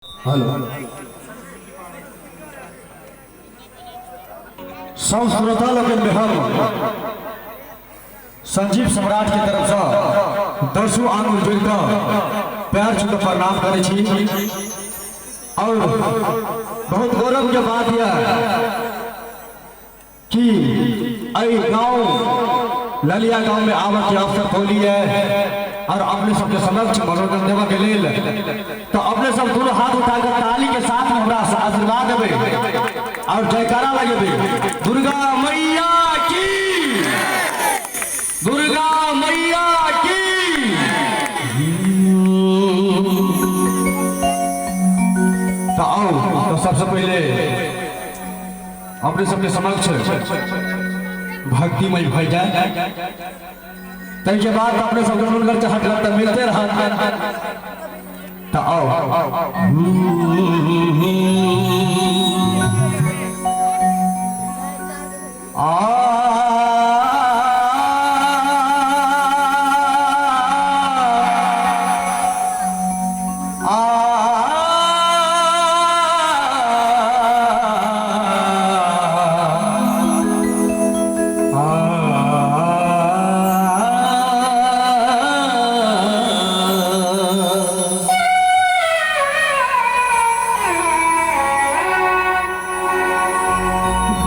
Hello. सब श्रोता लोगन में हम संजीव सम्राट के तरफ से दसों आंगुर जोड़ कऽ पैर छू कऽ प्रणाम करै छी। और बहुत गौरव के बात यह कि एहि गांव ललिया गांव में आबऽ के अवसर पौली है और अपने सबके समक्ष मनोरंजन देबऽ के लेल, तो अपने सब दोनों हाथ उठाकर ताली के साथ में हमरा आशीर्वाद देबै और जयकारा लगेबै। दुर्गा मैया की, दुर्गा मैया की। तो आओ, तो सबसे पहले अपने सबके समक्ष भक्तिमय भजन, ताहि बाद अपने सबके हुनकर चाहत लगता मिलते रहत। तो आओ।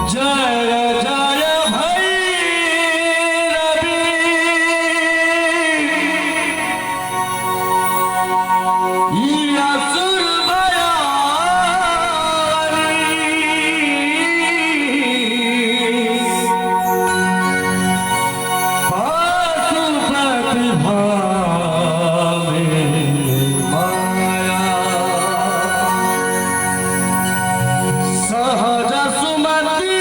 जय जय भैरवी असुर भयारी, पशुपति भावे माया, सहज सुमति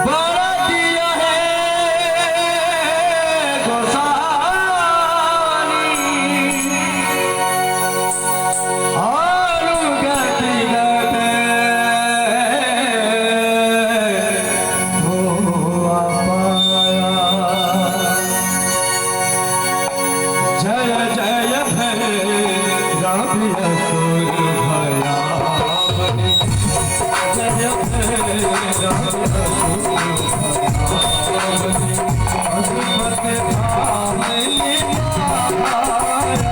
बर दिया है गोसानी, अनुगति गत हो पाया। जय जय भैरवी असुर भयावनी, जय भैरवी असुर भयावनी, पशुपति भामिनी माया,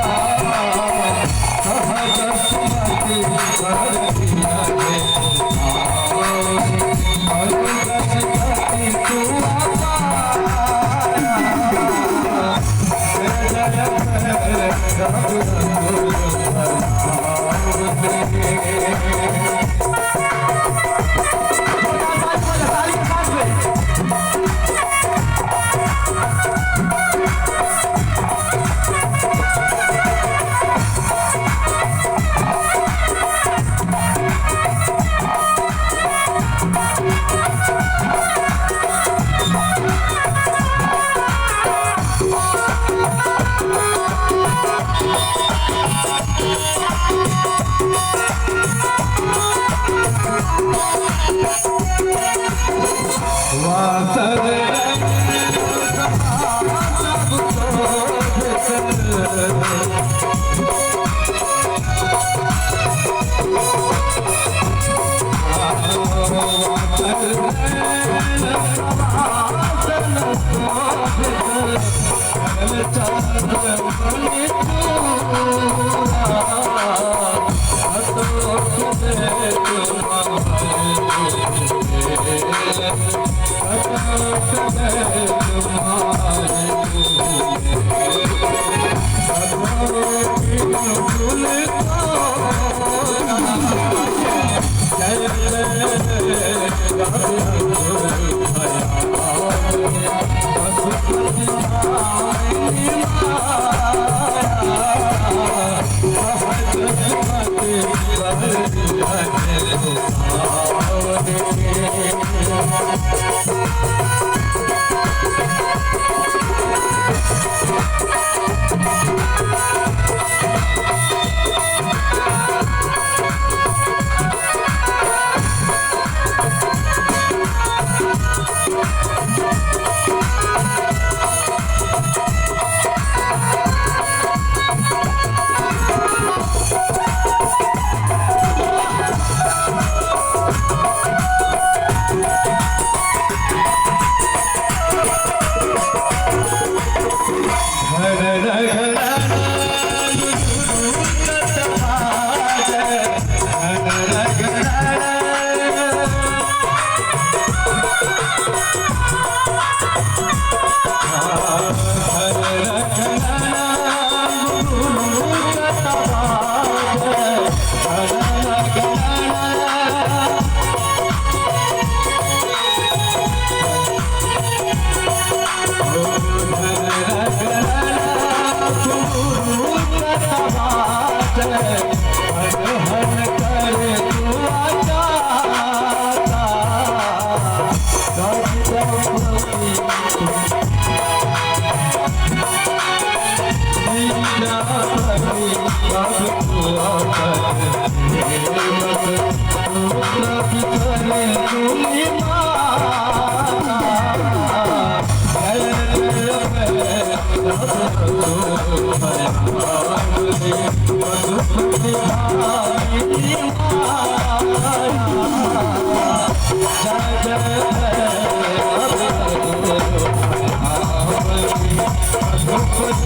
सहज सुमति बर दिया है गोसानी, अनुगति गति तुआ पाया। जय जय भैरवी असुर भयावनी। वासर सब तुम्हारे।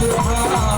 जय।